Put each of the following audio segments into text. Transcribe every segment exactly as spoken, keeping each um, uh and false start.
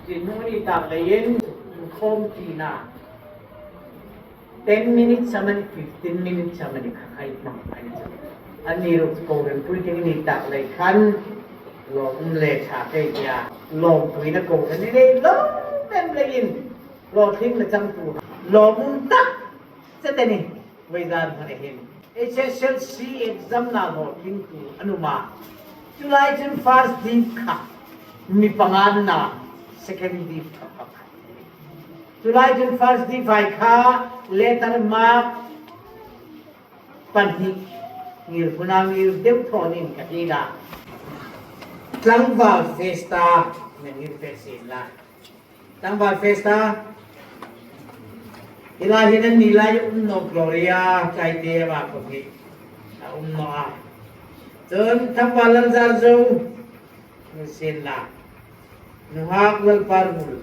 Tin, hung ni tak leiin, khawm tina. Ten minutes a mani, fifteen minutes a mani kha khai hmang a ni chu. Anni ruok kohran pui ding ni tak lei khan, lawmum le ṭha kei tia, lawmpuina kohran ni lei lawm em leiin, lawmtling le changtu, lawmum tak chete ni, voizan hmuna hin H S L C exam-na lawmtlingtu an um a. Chu lai chun first div kha mi panga an na, second div kha pakhat. Chu lai chun first div-hai kha letter mark pahni ngir, huna ngir deu thaw ning ka ti a. Tlangval Festa, mi ngir fe sien la. Tlangval Festa. Hi lai hin anni lai um naw Gloria, Tlaite ama khawm hi a um naw a. Chun Tlangval Lalzarzo, mi sien la. Nunghak Lalparmul.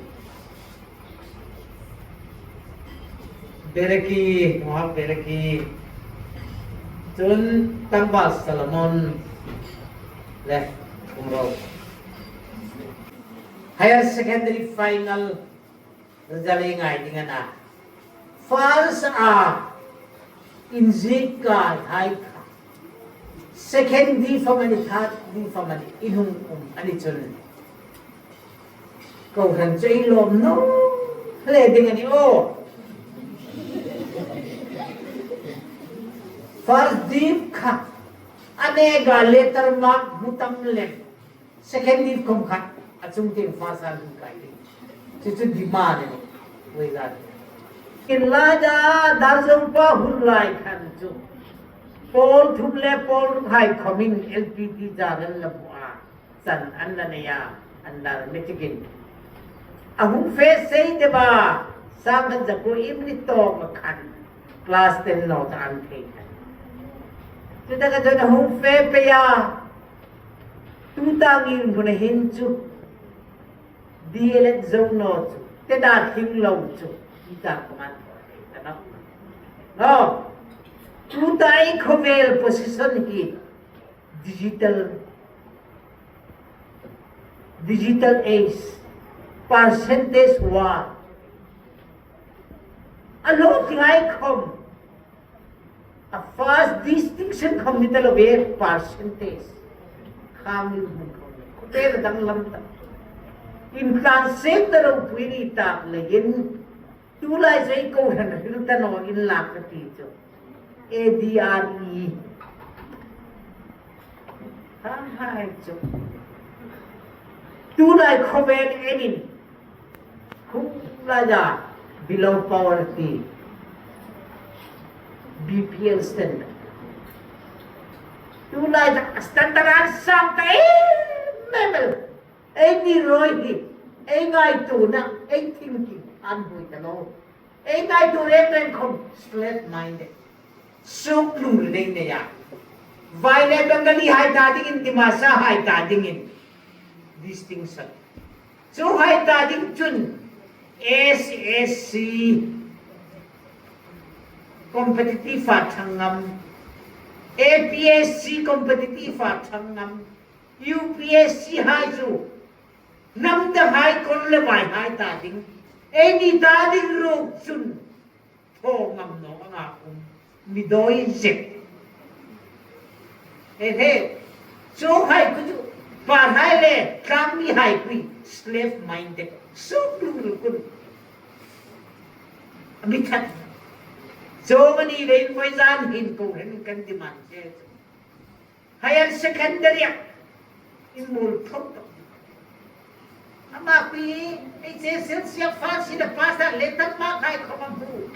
Bereki, Nunghak Bereki. Chun Tlangval Solomon. Le, um ro. Higher secondary final result ei ngai ding a na. First a inziek kaihai kha, second div am a ni, third div am a ni, in hung um a ni chun, kohran chu ei lawm naw hle ding a ni aw. First div kha a neka letter mark hmu tam lem. Second div khom kha a chung tieng first a hung kai ding. Chu chu demand a ni. Voizan. Inla da, Darzo pa hun lai khan chu, pawl thum le pawl rukhai khomin L P T zar an la bu a, chan an la nei a, an la meeting-in. A hung fe sei de ba, sangkhat zakuo in ni tawk a khan, class ten naw ta an thei khan. Chu taka chun a hung fe pei a, tuta ngir hmuna hin chu, D L Ed zo naw chu, te da thing lo chu, i ta kuman ta naw. No. Tuta ei khawvel position hi digital, digital age, percentage war. A lo ti ngai khom. A first distinction khom ni ta lo ve percentage. Khang ni mun khom. Ko te la dang lam ta. In tlan se ta lo pui ni tak leiin. Tu lai zai kohran hril ta naw in lak ka ti chu. A D R E. Ha, hai chu. Tu lai khawvel enin. Khum lai da below poverty. B P L standard. Tu lai da standard an sang ta em em el. Ei ni roi hi. Ei ngaituona, ei thinking an hoi ta lo. Ei ngaituo reng reng khom slave minded. Suk lung reng nei a. Vai le Bengali hai ta dingin, Dimasa hai ta dingin. Distinction. Chu hai ta ding chun S S C competitive a ṭhang ngam. A P S C competitive a ṭhang ngam. U P S C hai chu. Hnam te hai kol le vai hai ta ding. Ei ni ta ding ruok chun. Thaw ngam naw anga um. Mi doi zek. He he. Chu hai ku chu. Par hai le, tlang mi hai kui. Slave minded. Suk lung lung kun. Mi that. Chu mani le voizan hin kohran kan demand che. Higher secondary-a in mul thok thok. Ama pi, ei che sel sia fa si da pasa letter mark hai khom a bu.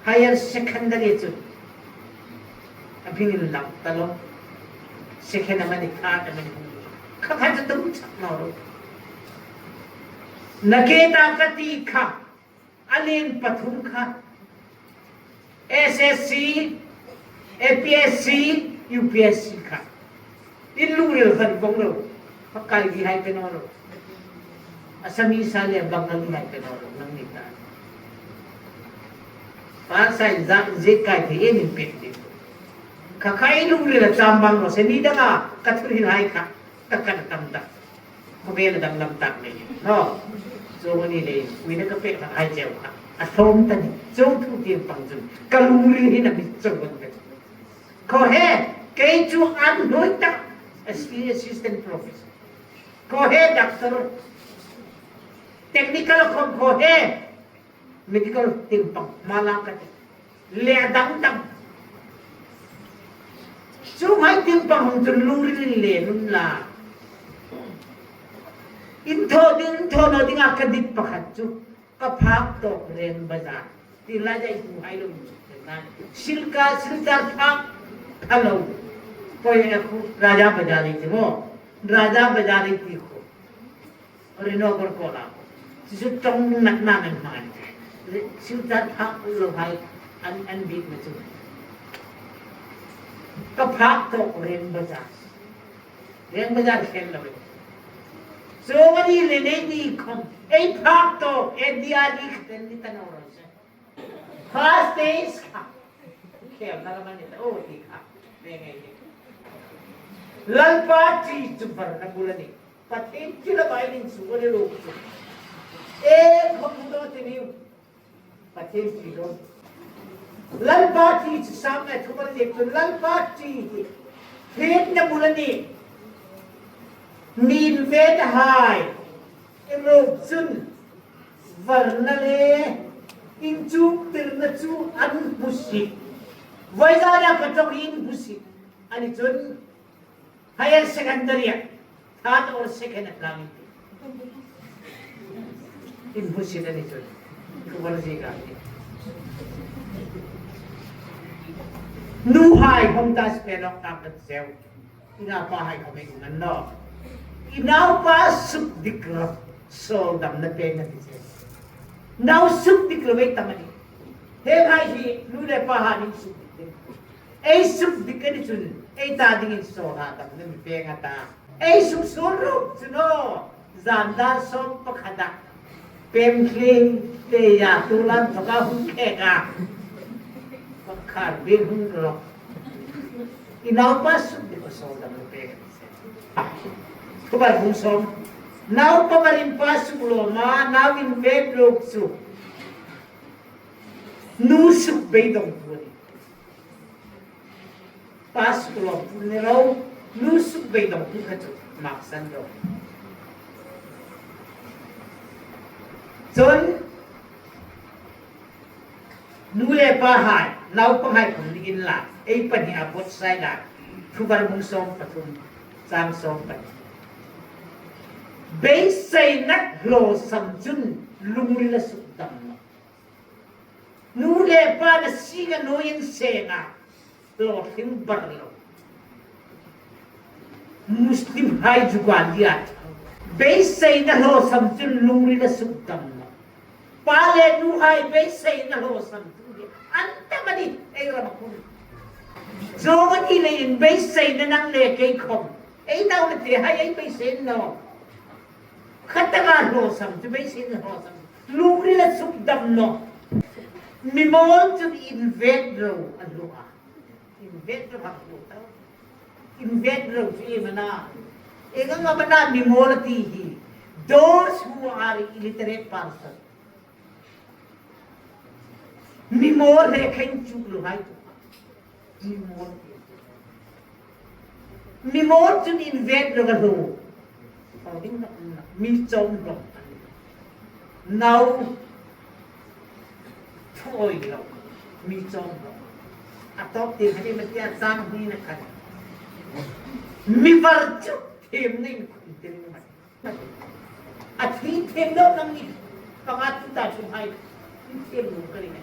Higher secondary chu. A bing in lam ta lo. Second a mani, third a mani. Kha kha chu tum chak naw ro. Na ke ta ka ti kha. A lien pathum kha. S S C, A P S C, U P S C kha. In lungril khan vong lo. Pakai di hai pe naw lo. Assamese le Bengali hai pe naw lo. Nang ni ta. Pa sai za, ze kai the yen in pek di. Kha kha in lungril a cham bang lo. Se ni danga ka thuril hai kha. Ka kan tam ta. Khawvel a danglam tak le. No. Chuong a ni leiin, uina ka pek tak hai cheu kha. A hlawm ta ni. Chuong thu tieng pang chun ka lungril hin a mi chawk a ni. Khaw he, kei chu an hnuoi tak. As-, assistant professor. Khaw he, doctor. Technical khawm khaw he. Medical tieng pang, hma lang ka ti. Le a dang dang. Chuonghai tieng pang hung chun lungril le nun la. Inthaw ding, inthaw naw dinga ka dit pakhat chu. Ka phak tawk Reng Bazar. Ti lai dai hmu hai lo. Silka, Silchar phak pha lo. Poi a khu, Raja Bazar ti maw. Raja Bazar ti khu. Ri naw bor ko la. Chu chu ṭawng nat na ngan hmang. Silchar phak lo hai an, an bik na chu. Ka phak tawk Reng Bazar. Reng Bazar khel lo. Chuong a ni le nei ni khawm. Ei phak tawk, ei dia ni kha ten ni ta naw ro se. First days kha. Khel na la man ni ta, oh, ti kha. Nge, nge, nge. Lalpa ṭi chu varna bul a nih. Pathien ṭi la bai ning su ko le lo chu. E, khom do ti ni. Pathien ṭi lo. Lalpa ṭi chu sam e thu bal le chu Lalpa ṭi hi. Hrietna bul a nih. Min ve ta hai. Ei ruok chun. Varna le. Inchuktirna chu an hmu si. Vawi zana ka ṭawng in hmu si. A ni chun. Higher secondary-a, third or second a tlangin. In hmu si a ni chu. Thu bal zie ka ni. Nuhai home task pe nawk tak kan zeu. I naupa hai khom ei um an naw. I naupa sukdik lo. Sawldamna pe na ti zeu. Nau sukdik lo ei tam a nih. Hieng hai hi nu le pa hai in sukdik. Ei sukdik a ni chun, ei ta dingin sawldamna mi pêng a ta. Ei suksuol ruok chu naw, zan dar sawm pakhata. Pemtling te ya tu lan thawka hung khek a. Pakhar bin hung ro. I naupa sukdik a sawldamna pêng a ni. Thubar hung sawm. Naupa barin pa suk lo ma, nau invet ruok chu. Nu suk beidawng tu a nih. Pa suk lawm tu ni lo, nu suk beidawng tu kha chu maksan ro. Chun, nu le pa hai, naupang hai khom ni inla, ei pahni a both side-a, Thuvar bung sawm pathum, chang sawm pahni. Beiseina hlawsam chun lungrila sukdam naw. Nu le pa na singa nuoi an senga, hlawtling bar lo. Muslim hai jugalia. Beiseina hlawsam chun lungrila sukdam naw. Pa le nu hai beiseina hlawsam chun an tam a nih ei ram khun. Chuong a ni leiin beiseina nang le kei khom. Ei nauna te hai ei beiseina naw. Khataka hlawsam chu beiseina hlawsam. Lungrila sukdam naw. Mi mawl chun invet ro a hlu a. Invet ro a hlu ta. Invet ro chu iem a na. Ieng ang am a na mi mawl a ti hi. Those who are illiterate person. Mi mawl le khen chu lo hai tu. Mi mawl. Mi mawl chun invet ro ka hlu. Hau ding na, na, mi chawm ro. Nau. Thawi lo. Mi chawm ro. A tawp ti hani ma tia chang hi na khan. Mi var chu thiem ning khum tin ma. A thi thiem lo nang ni. Panga tu ta chu hai. Thiem lo ka ring.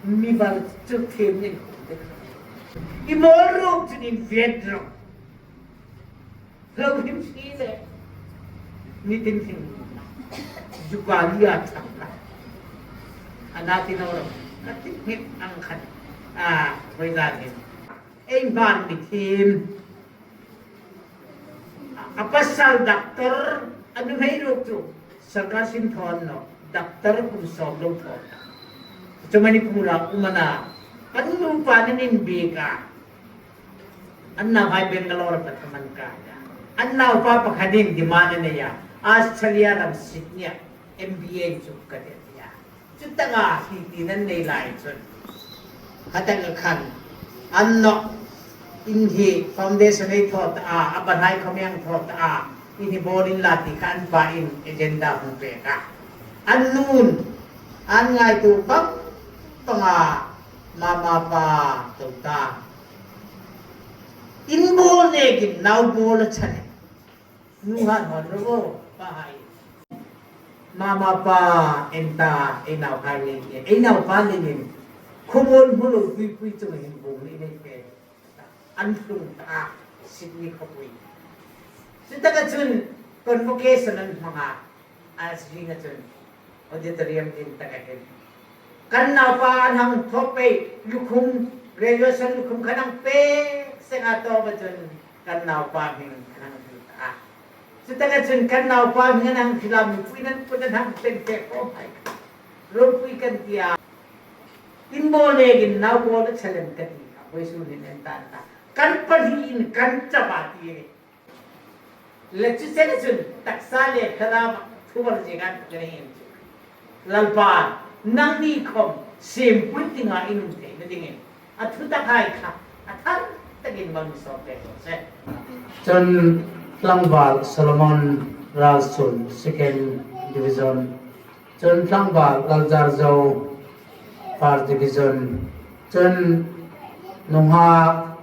Mi var chu thiem ning. I mawl ruok chun invet ro. Lo him si le. Ni tin thing. Jugalia chang la. Ana ti naw ro. Ka ti ngek ang khan. A, voi da ni. Ei Hmar mi thiem. A pasal doctor, a nuhmei ruok chu, sawrkar sin thaw naw, doctor kum sawm lo thaw. Chu Manipur-a um a na, an nupa an inbiek a. An nauhai Bangalore-a pathum an kai a. An naupa pakhatin demand a nei a, Australia ram Sydney-a M B A chu ka ti a. Chutaka hi ti nan nei lai chun, khataka khan, an naw, in hi foundation ei thaw ta a, a pa hai khawm ei thaw ta a, in hi bawl inla ti kha an pain agenda hung pek a. An nun, an ngaituo pang pang a, mama pa, tho ta. In bawl nekin nau bawl a chang. Nu han hon ro, pa hai. Mama pa, en ta, ei nauhai le, ei naupa le nin. Khawmuol hmu lo pui pui chunga hin bung ni nei pe. An tlung ta, Sydney khawpui. Chutaka chun convocation an hmang a, a zing a chun auditorium tin taka hin. Kan naupa an hang thaw pei, lukhum, graduation lukhum khan hang pek seng a, tawpa chun kan naupa hming an hang hril ta. Chutaka chun kan naupa hming an hang hril a, mipui nan put an hang teng te ko hai. Ropui kan ti a. In bawl nekin nau bawl a chang ka ti a. Vawisun hin en ta ta. Kan pahniin kan chapa ti. Le chu chen chun taksa le thlarau thu var je kan kan hin. Lalpa, nangni khawm siempui dinga in um theina dingin a thutak hai kha a thar takin malsawm pek raw se. Chun tlangval Solomon Ralsun, Second Division. Chun tlangval Lalzarzo, First Division. Chun nunghak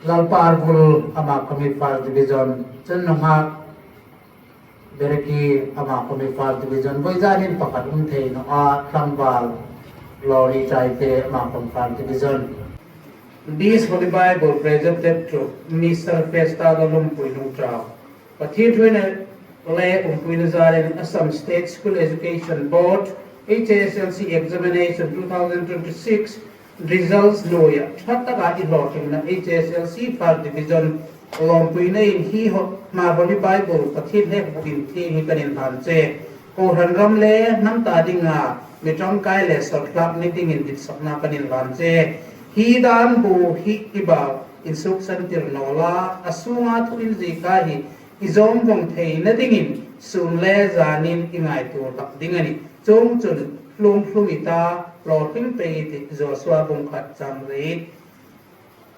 Lalparvul, ama khawm hi First Division. Chun nunghak Bereki, ama khawm hi First Division. Vawizanin pakhat um thei naw a, tlangval Lori Chaite, ama khawm First Division. This Holy Bible presented to Mister Festa Lallumpui Lungtau. Pathien ṭhuoina le umpuina zarin Assam State School Education Board H S L C Examination two thousand twenty-six results hnuoia ṭha taka i hlawtlingna H S L C First Division lawmpuinain hi ho-, Hmar Holy Bible Pathien hek bukin thiengin kan inhlan che. Kohran ram le hnam ta dinga mi ṭangkai le sawrthlak ni dingin ditsakna kan inhlan che. Hi dan bu hi i bau insuksan tir naw la, a sunga thu inziek a hi i zawm vawng theina dingin sun le zanin i ngaituo hlak ding a nih. Chuongchun hlum hlum i ta, hlawtling pei i tih, Joshua bung khat chang riet.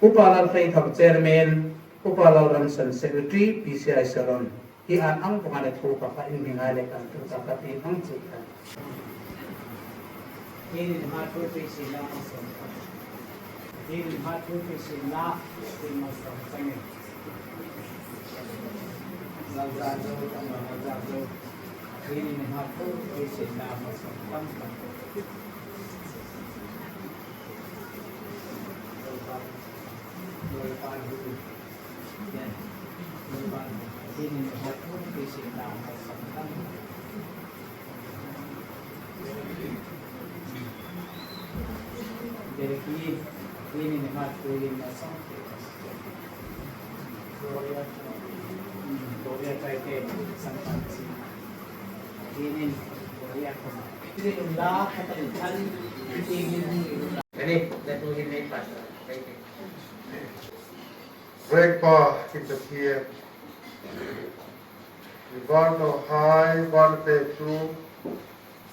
Upa Lalfeithang Chairman, Upa Lalramsan Secretary, P C I Salon. Hi an ang panga le thu ka ka in mi ngai le kan thu ka ka ti ang chi kan. Hi ni ma thu pi si la ma som ka. Hi ni ma thu pi si la, hi ma som ka ni. La za zo, la za zo. Hi ni ma thu pi si la ma som ka. Rengpa i Pathien, i varnawhai varna pektu,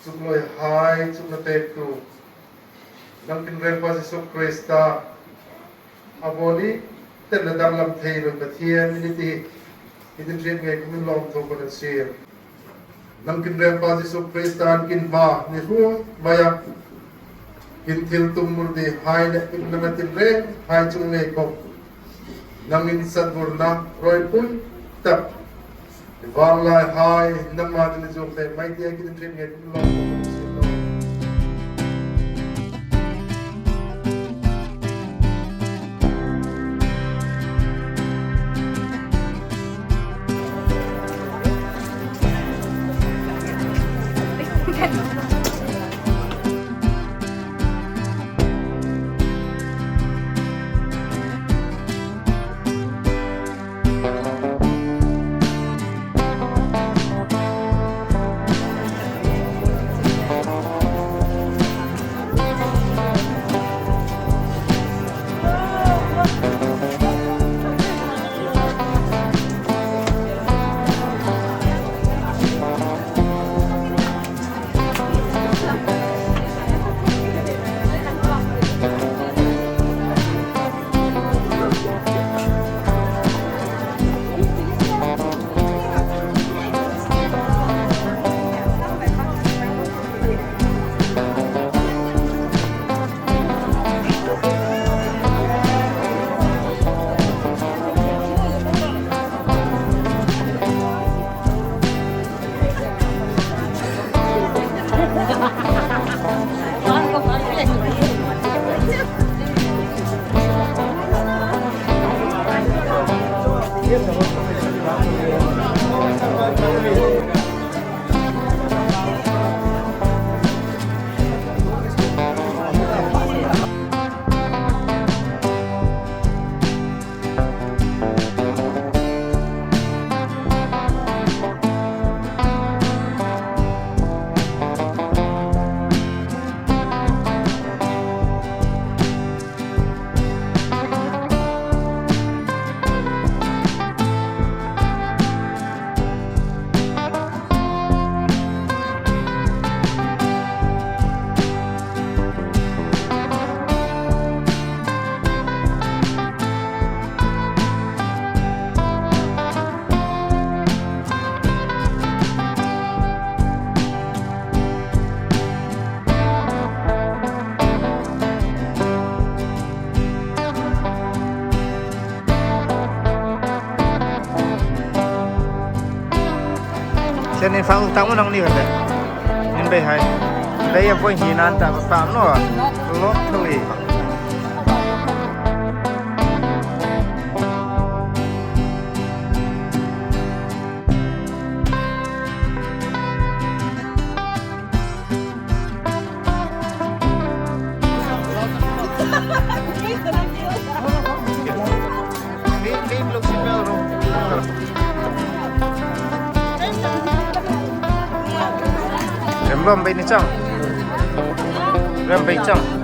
chungnawhai chungna pektu, nang tinrengpa Jesu Krista, a vawi ni tenna danglam thei lo Pathien i ni ti, i tin hriet ngei khawmin lawmthu kan siem. Nang tinrengpa Jesu Krista an kin hma ni hru mai a. Kin thil tum mur di hai le kin nang a tinrenghai chung nei khawm nangin sat burna ropui tak. Vanglai hai nangma dil zuk le mai tia kin hriet ngei tum lo. Ten in fang tang nang ni ka te. Nin bei hai. Dai a voi hi nan ta pa no. Lo thli. Rem lom bei ni chang. Rem bei chang.